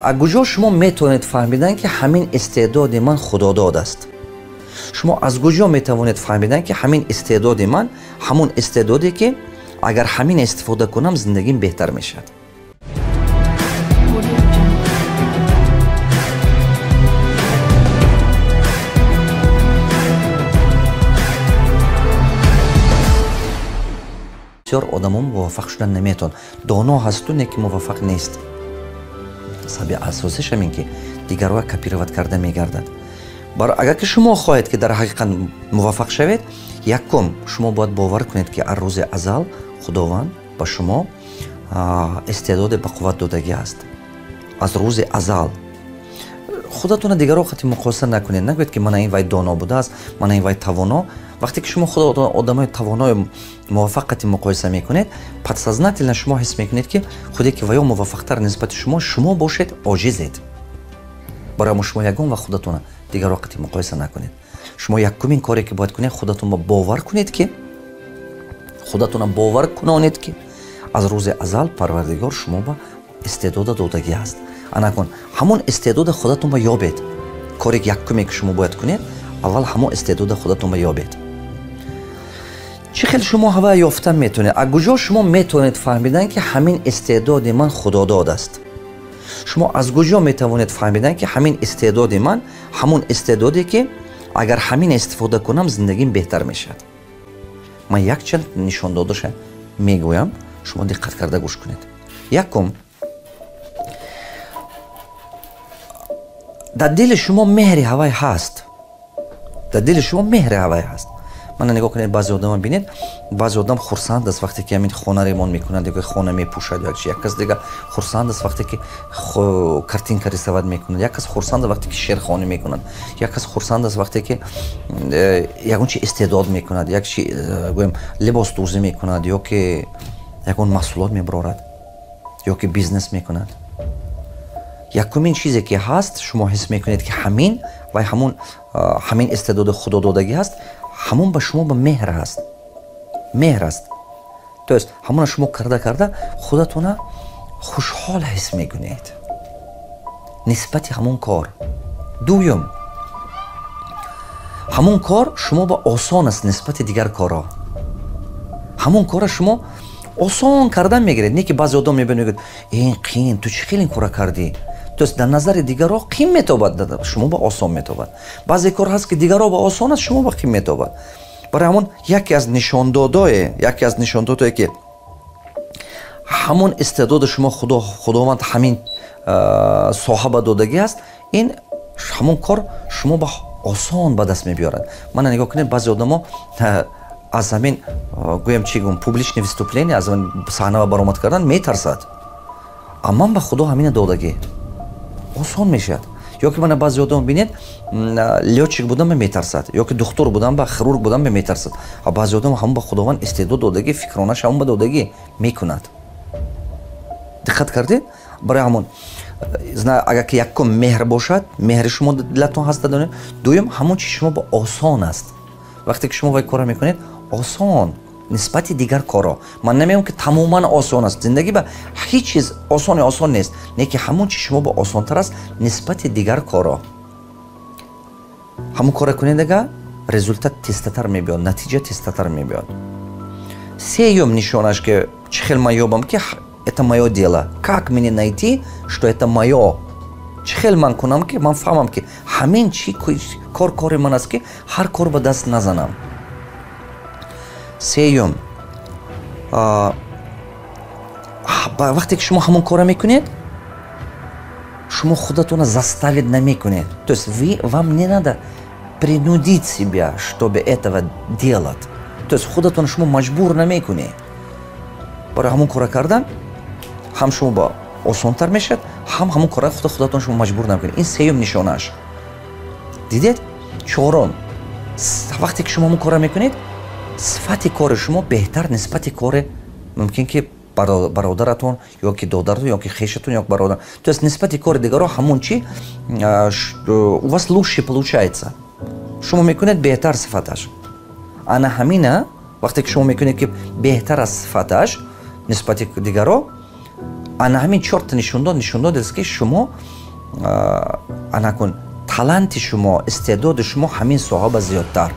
А куҷо шумо метавонед фаҳмидан, ки ҳамин истеъдоди ман худодод аст? Шумо аз куҷо метавонед фаҳмидан, ки ҳамин истеъдоди ман ҳамон истеъдоде, ки агар ҳамин истифода кунам, зиндагим беҳтар мешавад? Бисёр одамо муваффақ шудан наметавонанд. Доно ҳасту, не ки муваффақ нест. Сабаби асосиш ҳамин, ки дигарро копировать карда мегардад. Агар ки шумо хоҳед, ки дар ҳақиқат муваффақ шавед, якум, шумо бояд бовар кунед, ки аз рӯзи азал Худованд ба шумо истеъдоде ба қувват додагӣ аст. Аз рӯзи азал худатонро дигарро хати муқоиса накунед. Нагӯед, ки мана ин вай доно будааст, мана ин вай тавоно. Вақте ки шумо худо одамои тавонои муваффақ қати муқоиса мекунед, подсознательно шумо ҳис мекунед, ки худе ки ваё муваффақтар нисбати шумо, шумо бошед оҷизед. Барои шумо ягон вақт худатонро дигарро қати муқоиса накунед. Шумо якумин коре, ки бояд кунед, худатонро бовар кунед, ки худатонро бовар кунонед, ки аз рӯзи азал Парвардигор шумо ба истеъдода додагӣ аст. Анакун ҳамон истеъдода худатон ба ёбед. Коре якуме, ки шумо бояд кунед, аввал ҳамон истеъдода худатон ба ёбед. Чӣ хел шумо ҳава ёфта метавонед? А куҷо шумо метавонед фаҳмидан, ки ҳамин истеъдоди ман худодод аст? Шумо аз куҷо метавонед фаҳмидан, ки ҳамин истеъдоди ман ҳамон истеъдоде, ки агар ҳамин истифода кунам, зиндагим беҳтар мешавад? Ман якчанд нишондодаша мегӯям, шумо диққат карда гӯш кунед. Якум, дар дили шумо меҳри ҳавай ҳаст. Дар дили шумо меҳри ҳавай ҳаст. Мана нигоҳ кунед, баъзе одама бинед, баъзе одам хурсанд аст, вақте ки ҳамин хона ремонт мекунад ё хона мепӯшад, ё як кас дига хурсанд аст, вақте ки картинка рисовать мекунад, як кас хурсанд аст, вақте ки шеърхонӣ мекунад, як кас хурсанд аст, вақте ки ягон чи истеъдод мекунад, як чи гӯем, либосдӯзӣ мекунад, ё ки ягон маҳсулот мебарорад, ё ки бизнес мекунад. Якумин чизе, ки ҳаст, шумо ҳис мекунед, ки ҳамин вай ҳамон ҳамин истеъдоди худододагӣ ҳаст, ҳамон ба шумо ба меҳр ҳаст, меҳр аст. То есть ҳамона шумо карда карда худатона хушҳол ҳис мекунед нисбати ҳамон кор. Дуюм, ҳамон кор шумо ба осон аст нисбати дигар корҳо. Ҳамон кора шумо осон кардан мегиред, не ки баъзе одам мебинад, мегӯяд: «Ин қиин, ту чӣ хел ин кора кардӣ?» То есть дар назари дигарҳо қин метобад, шумо ба осон метобад. Баъзе кор ҳаст, ки дигарҳо ба осон аст, шумо ба қин метобад. Барои ҳамон яке аз нишондодое, ки ҳамон истеъдоди шумо Худованд ҳамин соҳа ба додагӣ аст, ин ҳамон кор шумо ба осон ба даст мебиёрад. Мана нигоҳ кунед, баъзе одамо аз ҳамин, гӯям, чӣ гӯм, публичное выступление, аз саҳна баромад кардан метарсад. А ман ба Худо ҳамина додагӣ, осон мешавад. Ё ки мана баъзе одам бинед, лётчик будан ба метарсад, ё ки духтур будан ба, хирург будан ба метарсад. А баъзе одам ҳамон ба Худованд истеъдод додагӣ, фикронаш ҳамон ба додагӣ, мекунад. Диққат кардед? Барои ҳамон, агар ки якум меҳр бошад, меҳри шумо дилатон ҳаст, дуюм, ҳамон чи шумо ба осон аст. Вақте ки шумо вай кора мекунед, осон нисбати дигар корҳо. Ман намегӯям, ки тамоман осон аст. Зиндагӣ ба ҳеҷ чиз осоне осон нест, не ки ҳамон чи шумо ба осонтар аст нисбати дигар корҳо, ҳамон кора кунед, ага результат тезтатар мебиёд, натиҷа тезтатар мебиёд. Сеюм нишонаш, ки чӣ хел ман ёбам, ки это моё дело? Как мне найти, что это моё? Чӣ хел ман кунам, ки ман фаҳмам, ки ҳамин чи кор кори ман аст, ки ҳар кор ба даст назанам? Сеюм, вақте ки шумо ҳамон кора мекунед, шумо худатонро заставить намекунед. То есть вы вам не надо принудить себя, чтобы этого делать. То есть худатонро шумо маҷбур намекунед. Барои ҳамон кора кардан ҳам шумо ба осонтар мешавад, ҳам ҳамон кора худатон шумо маҷбур намекунед. Ин сеюм нишонааш. Дидед? Чорум, вақте ки шумо ҳамон кора мекунед, сифати кори шумо беҳтар нисбати кори мумкин ки бародаратон, ё ки додаратон, ё ки хешатон, ё бародар. То есть нисбати кори дигарро ҳамон чи у вас лучше получается, шумо мекунед беҳтар сифаташ. Ана ҳамина вақте ки шумо мекунед, ки беҳтар аст сифаташ нисбати дигарро. Ана ҳамин чорта нишондод нишондод аст, ки шумо анакун таланти шумо, истеъдоди шумо ҳамин соҳа ба зиёдтар.